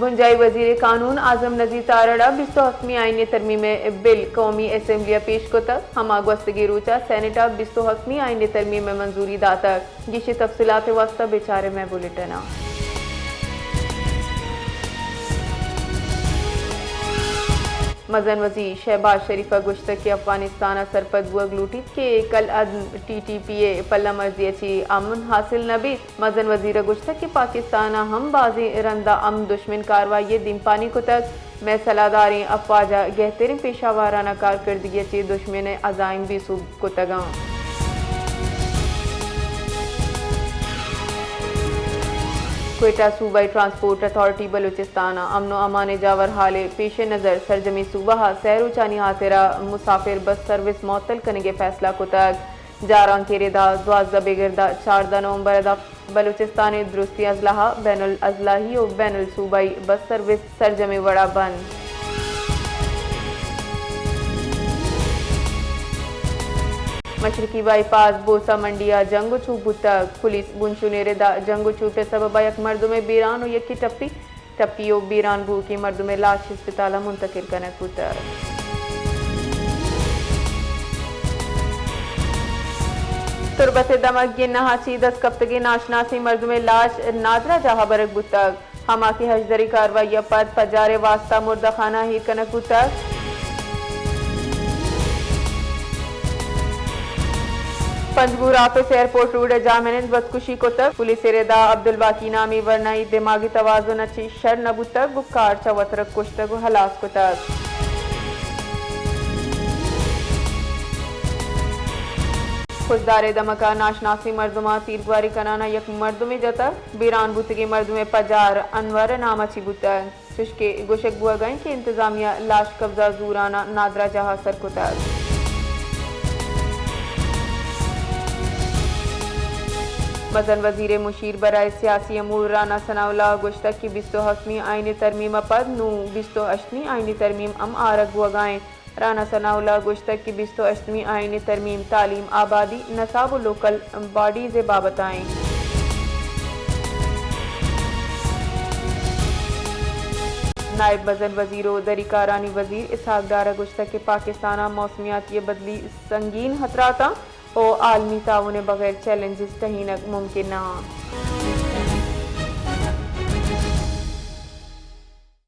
بنجاہی وزیر قانون اعظم نذیر تارڑ ء بیست ء ہفتمی آئین ء ترمیم ء بل قومی اسمبلی ء پیش کتگ۔ ہما گوستگیں روچ ء سینیٹ ء بیست ء ہفتمی آئین ء ترمیم ء منظوری داتگ۔ گیشیں تفصیلات ء واستہ بچارے مئے بلیٹن ء۔ مزن وزیر شہباز شریف ء گوشتگ کہ افغانستان ء سرپد بوگ لوٹیت کہ کل عدم ٹی ٹی پی ء پلہ مرزی ء چہ امن حاصل نہ بیت۔ مزن وزیر ء گوشتگ کہ پاکستان ء ہم بازیں رند ء امن دشمن کاروائی ء دیمپانی کتگ۔ مئے سلاہداریں افواج ء گہتریں پیشہ وارانہ کارکردگی ء چہ دشمن ء عزائم بے سوب کتگ انت۔ کوئٹہ، صوبائی ٹرانسپورٹ اتھارٹی بلوچستان ء امن و امان ء جاور حال ء پیش نظر سرجمیں صوبہ ء سئے روچانی ہاترا مسافر بس سروس معطل کنگ ء فیصلہ کتگ۔ جارانکیر ء داں دوازدہ بگر داں چاردہ نومبر ء داں بلوچستان ء درستیں اضلاع ء بین الاضلاعی و بین الصوبائی بس سروس سرجمیں وڑ ء بند۔ مشرقی بائی پاس بوسہ منڈی ء جنگ و چوٹ بوتگ۔ پولیس بنشونیر ء داں جنگ و چوٹ ء سبب ء یک مردمے بیران و یکے ٹپی۔ ٹپی و بیران بوھوکیں مردمے لاش ہسپتال ء منتقل کنگ بوتگ۔ تربت ء دمگ گنہ ء چہ دست کپتگیں ناشناسیں مردمے لاش نادراہ جاہ ء برگ بوتگ۔ ہما کہ ہژدری کاروائی ء پد پجار ء واستہ مردہ خانہ ء ایر کنگ بوتگ۔ پنجگور آفس ایئرپورٹ روڈ ء جاہ منند بزکشی کتگ۔ پولیس ء ردا عبدالباقی نامی ورنائی دماغی توازن ء چہ شر نہ بوتگ، گوں کارچ ء وترگ کشتگ و ہلاس کتگ۔ خضدار ء دمگ ء ناشناسیں مردماں تیرگواری کنان ء یک مردمے جتگ۔ بیران بوتگیں مردم ء پجار انور ء نام ء چہ بوتگ۔ چوشکہ گوشگ بوہگا انت کہ انتظامیہ لاش قبضہ زوران ء نادراہ جاہ ء سر کتگ۔ مزن وزیر مشیر برائے سیاسی امور رانا ثناء اللہ ء گوشتگ کہ بیست ء ہفتمی آئین ترمیم ء پد نوں بیست ء ہشتمی آئین ترمیم ہم آرگ بوہگا انت۔ رانا ثناء اللہ ء گوشتگ کہ بیست ء ہشتمی آئین ترمیم تعلیم، آبادی، نصاب و لوکل باڈیز ء بابت ء انت۔ نائب مزن وزیر و دری کارانی وزیر اسحاق ڈار ء گوشتگ کہ پاکستان ء موسمیاتی بدلی سنگین خطراتاں و عالمی تعاون ء بغیر چیلنجز ٹہینگ ممکن نہ انت۔